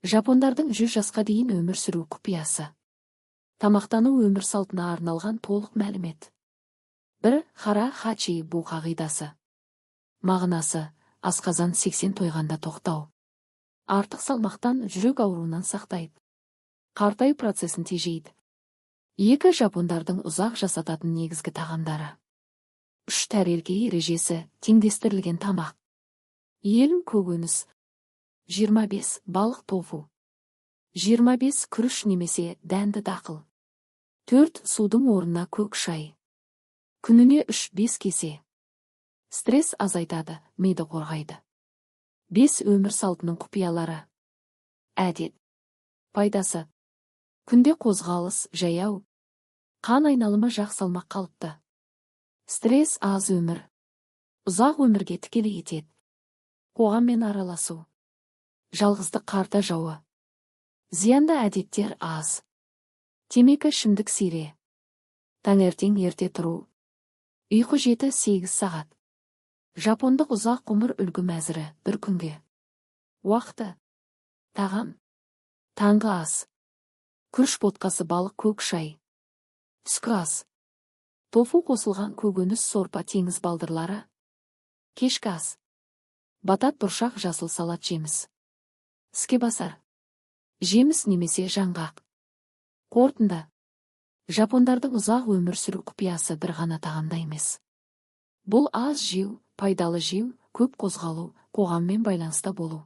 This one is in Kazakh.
Жапондардың 100 жасқа дейін өмір сүру құпиясы. Тамақтану өмір салтына арналған толық мәлімет. 1. Хара хачи бу қағидасы. Мағынасы: асқазан 80 тойғанда тоқтау. Артық салмақтан, жүрек ауруынан сақтайды. Қартаю процесін тежейді. 2. Жапондардың ұзақ жасататын негізгі тағамдары. 3 тәрелке ережесі, теңдестірілген тамақ. 50 көкөніс. 25 балық, тофу. 25 күріш немесе дәнді дақыл. 4 судың орнына көк шай. Күніне 3-5 кесе. Стресс азайтады, миды қорғайды. 5 өмір салтының құпиялары. Әдет. Пайдасы. Күнде қозғалыс, жаяу. Қан айналымы жақ, салмақ қалыпты. Стресс аз өмір. Ұзақ өмірге тікелей етеді. Қоғаммен араласу. Жалғыздық қарта жауы. Зиянды әдеттер аз. Темекі, ішімдік сире. Таңертең ерте тұру. Ұйқы 7-8 сағат. Жапондық ұзақ ғұмыр үлгі мәзірі бір күнге. Уақыты. Тағам. Таңғы ас. Күріш ботқасы, балық, көк шай. Түскі ас. Тофу қосылған көкөніс, сорпа, теңіз балдырлары. Кешкі ас. Батат, бұршақ, жасыл салат, жеміс. Іске басар. Жеміс немесе жаңғақ. Қорытынды. Жапондардың ұзақ өмір сүру құпиясы бір ғана тағамда емес. Бұл аз жеу, пайдалы жеу, көп қозғалу, қоғаммен байланыста болу.